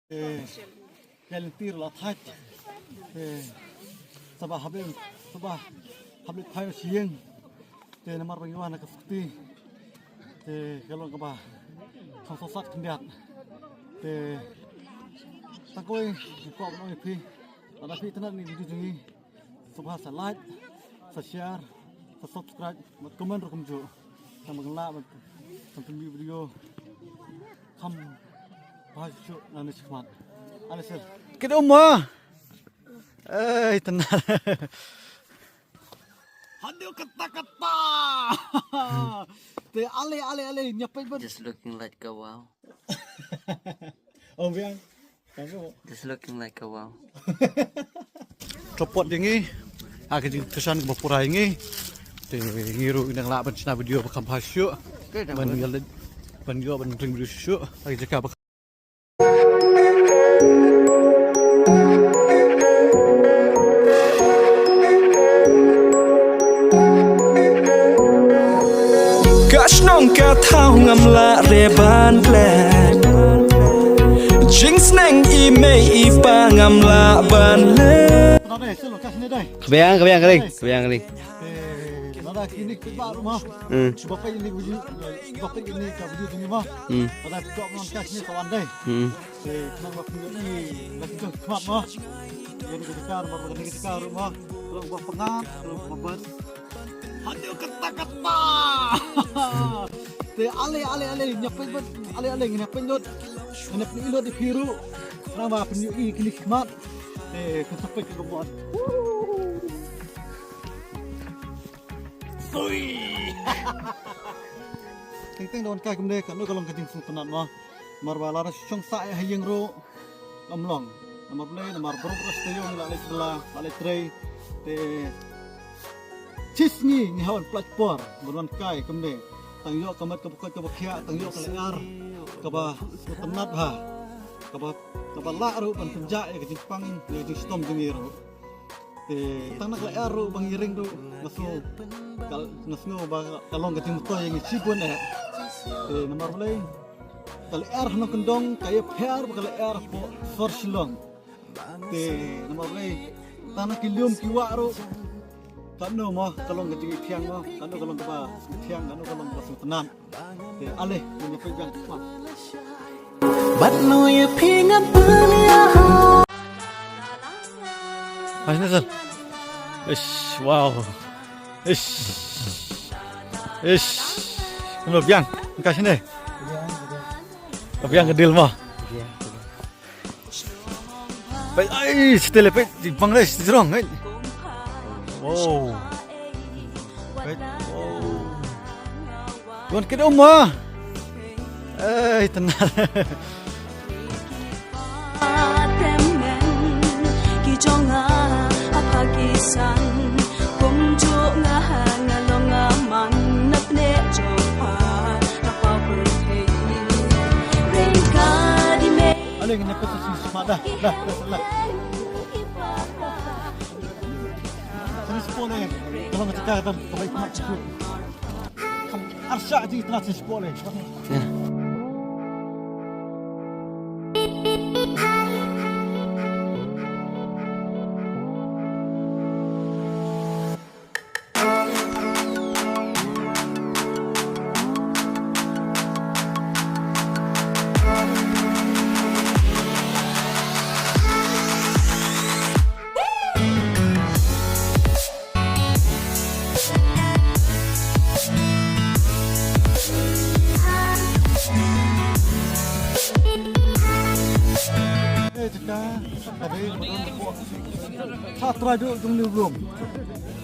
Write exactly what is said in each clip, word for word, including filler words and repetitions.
Te ka lynti ruh la thait. Te saba hap leit, saba hap leit phai sha ïing. Te namar ba ngi wan na ka sukti, te ka long kaba kham sngewsat khyndiat. Te tang kawei nga kwah ban ong ïa phi, lada phi itynnad ïa kine ki video jong ngi, sngewbha sa like, sa share, sa subscribe bad comment ruh kumjuh. Tang ba ngin lah ban pynmih video kham bha shuh nangne shakhmat. Ale sir. Kit um mo. Ei, tynnad. Haduh katta katta. Te ale, ale, ale, ïa peit bad. Just looking like a wow. Oh, biang. Just looking like a wow. Support ïa ngi. Ha ka jingkyrshan kaba pura ïa ngi. Te ngi ruh ngi nang lah ban shna video ba kham bha shuh. Ban ïa leit, ban ïoh ban ring video shuh. Ha ka jaka ba Ka shnong ka thaw ngam lah re ban klet. Jingsneng i mei i pa ngam lah ban leh. Ka biang, ka biang ka ring, ka biang ka ring. Eh, lada kine ki ba ruh ma. Hmm. Ba peit ïa kine ki video, ba peit ïa kine ki video kine ma. Hmm. Lada ki tok ngan ka kine ka wan dei. Hmm. Eh, khnang ba peit ïa kine la ki jong khmat ma. Ïa kine ki jaka ma, kine ki jaka ruh ma. Ruh ba pyngat, ruh ba ban. Haduh katta katta. Te ale ale ale, ïa peit bad ale ale, ngin ïa peit lut. Ngin ïa peit lut ïa phi ruh. Khnang ba peit ïa kine ki khmat. Te ka sa peit ka bot. Ui. Teng teng da wan kai kumne, kano ka long ka jingsngewtynnad mo. Namar ba lada shong sah ïa ha ïing ruh ym long. Namar balei, namar baroh baroh shi taïew ngi la leit bylla, la leit trei. Te shi sngi ngi hap ban pynlait por ban wan kai kumne. Tang ïoh ka met kaba koit kaba khiah, tang ïoh ka lyer kaba sngewtynnad bha. Kaba, kaba lah ruh ban pynjah ïa ka jingpang, ïa ka jingshitom jong ngi ruh. Te tang na ka lyer ruh ba ngi ring ruh nga sngew, ka, nga sngew ba ka long ka jingmyntoi ïa ngi shibun eh. Te namar balei, ka lyer ha nongkyndong ka ïapher bad ka lyer hapoh sor Shillong. Te namar balei, tang na ki lum ki wah ruh, kano mo ka long ka jingïathiang mo, kano ka long kaba thiang, kano ka long kaba sngewtynnad. Te ale, ngin ïa peit biang. Bad no ïa phi ngan pynïaid. Mas ni sir. Ish, wow. Ish. Ish. Kumno biang? Ka shane. Biang ka dil mo. Peit, ai, stil peit, jingpang dei, stil jrong, eh. Wow. Peit, wow. Wan kit um ma. Eh, tynnad. Ki jong nga ha Pakistan, kumjuh nga ha nga long nga man na pne jong pha na pau pyrthei. Rei ka di me. Ale ngin ïa peit sa shisha dah, dah, dah, dah. Shisha pole, ka long ka jaka ka dang ka bai khmat shisha. Kam arsa ji tna shisha pole. Ya. Eh, jaka, ka dei, ka dei, ka dei. Sa trai duh jong New Bloom.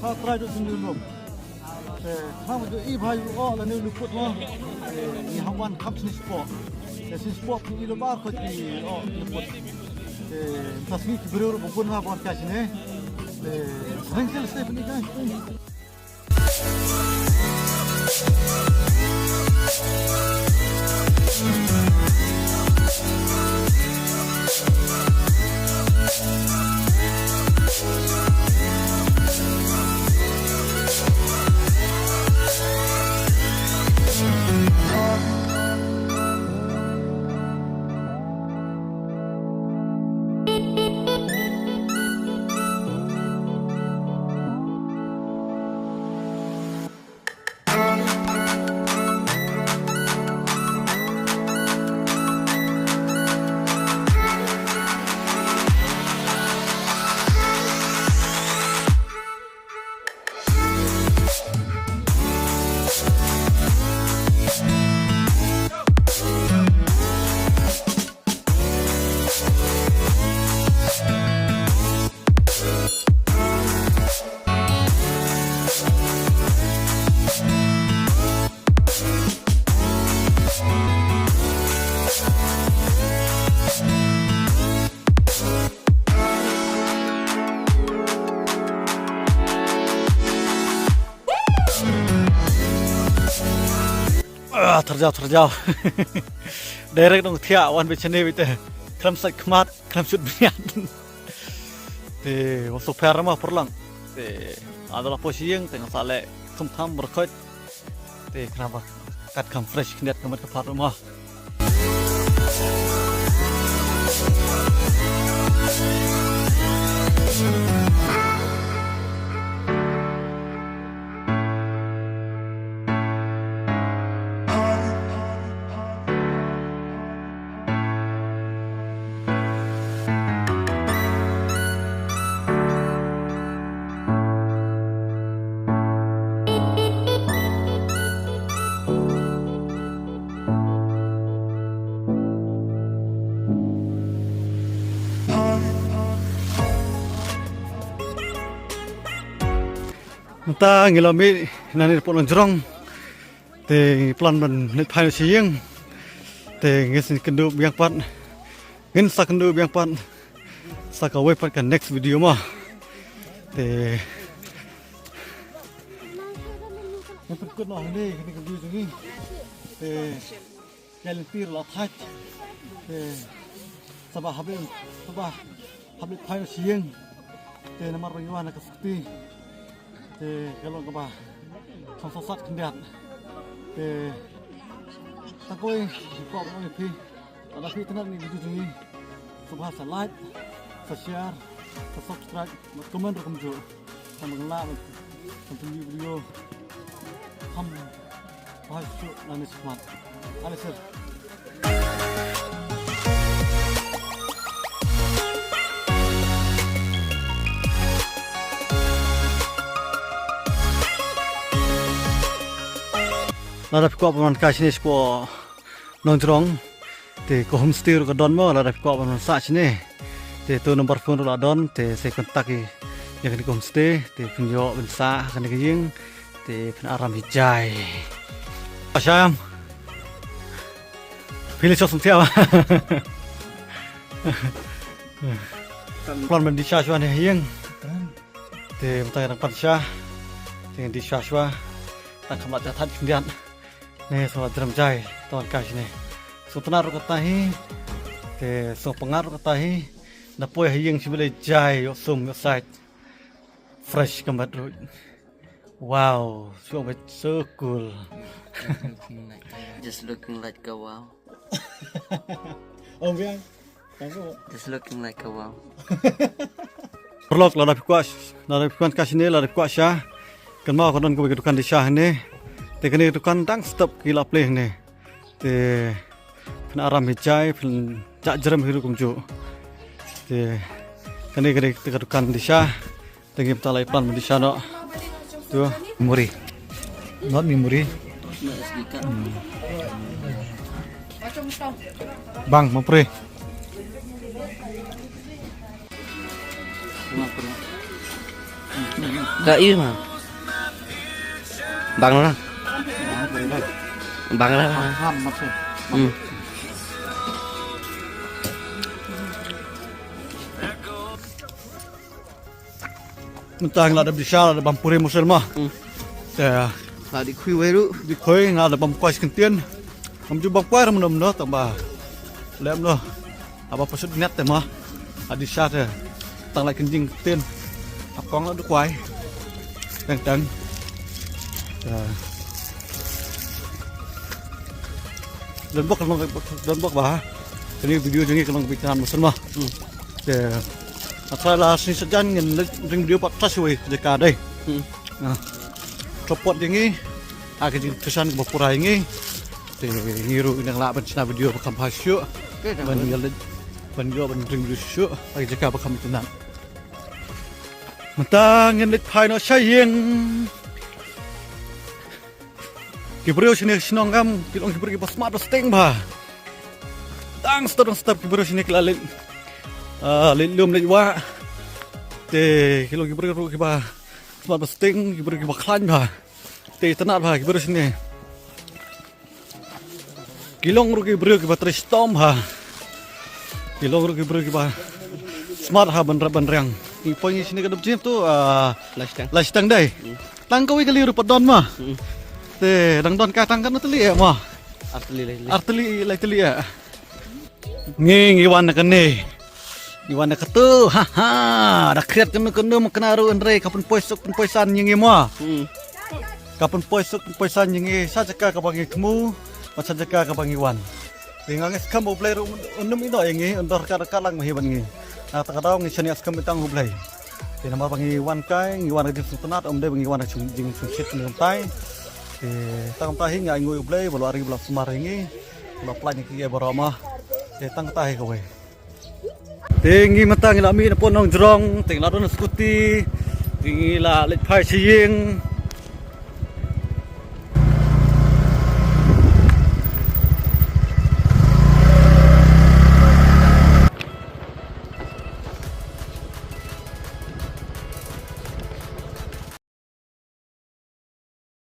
Sa trai duh jong New Bloom. Te, ha ma duh i bha ïa u oh lane u luput mo. Te, ngi hap wan kham shisha sport. Te, shisha sport phi i lypa khoit phi oh luput. Te, mynta sngi ki briew ruh ba bun ha ban ka shane. Te, thank you, stay for me, guys. Tyrjaw tyrjaw. Direct nongthiah wan beit shane beit te. Khlem sait khmat, khlem shut bniat. Te wat sngewpher mo paralok. Te lada la poi sha ïing te nga sa leh thum tham byrkhoit. Te khnang ba kat kham fresh khyndiat ka met ka phad mo. Mynta ngi la mih nangne hapoh Nongjrong. Te ngi plan ban leit phai noh sha ïing. Te ngin sa kynduh biang pat. Ngin sa kynduh biang pat sa kawei pat ka next video mo. Te ngin pynkut noh hangne kane ka view jong ngi. Te ka lynti ruh la thait. Te sngewbha hap leit, sngewbha hap leit phai noh sha ïing. Te namar ba ngi wan ha ka sukti. Te ka long kaba kham sngewsat khyndiat. Te tang kawei ngi kwah ban ong ïa phi, lada phi itynnad ïa kane ka video jong ngi, sngewbha sa like, sa share, sa subscribe bad comment ruh kumjuh. Tang ba ngin lah ban continue video kham bha shuh nangne shakhmat. Ale sir. Lada phi kwah ban wan kai shane shapoh Nongjrong. Te ka homestay ruh ka don mo, lada phi kwah ban wan sah shane. Te to number phone ruh la don, te sa contact ïa kane ka homestay, te phin ïoh ban sah ha kane ka ïing. Te phin aram hi jai. Asham. Phi la sngewthuh ba plan ban die sha shuwa ne ha ïing. Te mynta ngi dang pan sha. Te ngi die sha shuwa. Tang kham lah thait khyndiat. Ne sngewbha jrem jai. To wan kai shane. Sngewtynnad ruh kata hi. Te sngewpyngngad ruh kata hi. Da poi ha ïing shim lei jai ïoh sum ïoh sait. Fresh ka met ruh. Wow, so, so cool. Just looking like a wow. Oh, yeah. Just looking like a wow. Paralok, lada phi kwah, lada phi kwah kai shane, lada phi kwah sha. Kynmaw ka don kawei ka dukan die sha hangne. Te kane ka dukan dang stop ki la plie hangne. Te phin aram hi jai, phin jah jrem hi ruh kumjuh. Te kane, kane ka dukan die sha. Te ngim, ta lai plan mynta sha noh. Tu memory. Not memory. Hmm. Bang, mapre. Ka i ma. Bang lah. Bang lah. Hmm. Mynta ngi la dep die sha, la dep bam pure musel ma. Hmm. Te la die khoi wei ruh. Die khoi, nga la dep bam kwai kyntien. Ngam ju bam kwai ram nom no, tang ba lem no. Haba pashut net te ma. Ha die sha te tang lai kynjing kyntien. Ap kong la die kwai. Teng teng. Te don bok, don bok ba. Kane video jong ngi ka long ba itynnad musel ma. Hmm. Te ata la shisha jan ngin ring video pat trust wei jaka dei. Hmm. Support ïa ngi ha ka jingthrang kaba pura ïa ngi. Te ngi ruh ngi nang lah ban shna video ba kham bha shuh. Ban ïa leh, ban ïoh ban ring video shuh ha ka jaka ba kham itynnad. Mynta ngin leit phai noh sha ïing. Ki briew shane shnong ngam, ki long ki briew kiba smat ba sting bha. Dang step, dang step ki briew shane ki la leit, ah, leit lum leit wah. Te ki long ki briew ruh kiba smat ba sting, ki briew kiba khlaiñ bha. Te itynnad bha ki briew shane. Ki long ruh ki briew kiba trei shitom bha. Ki long ruh ki briew kiba smat ha ban rep ban riang. Ki poi ngi shane ka dum jip tu, ah, Laishtang. Laishtang dei. Hmm. Tang kawei ka liang ruh pat don ma. Hmm. Te dang don ka tang katno tylli eh ma. Artylli lai. Artylli lai tylli ah. Ngi ngi wan na kane. Ngi wan na katu. Ha ha. Da khriat kanu kanu ma kena ruh hynrei ka pynpoi suk pynpoi san ïa ngi mo. Hmm. Ka pynpoi suk pynpoi san ïa ngi sa jaka kaba ngi thmu. Bad sa jaka kaba ngi wan. Te nga ngi skhem U Blei ruh un ym ïehnoh ïa ngi, un don ryngkat ryngkat lang ma hi bad ngi. Na kata ka daw ngi shaniah skhem tang U Blei. Te namar ba ngi wan kai, ngi wan ka jingsngewtynnat, ym dei ba ngi wan ka jing- jingsngewsih ne kumtai. Te tang kumta hi nga ainguh U Blei ba la ri ba la sumar ïa ngi. Ba la pynlait ïa ngi baroh ma. Te tang kumta hi kawei. Te ngi mynta ngi la mih na pdeng Nongjrong, te ngi la don scooty. Te ngi la leit phai sha ïing.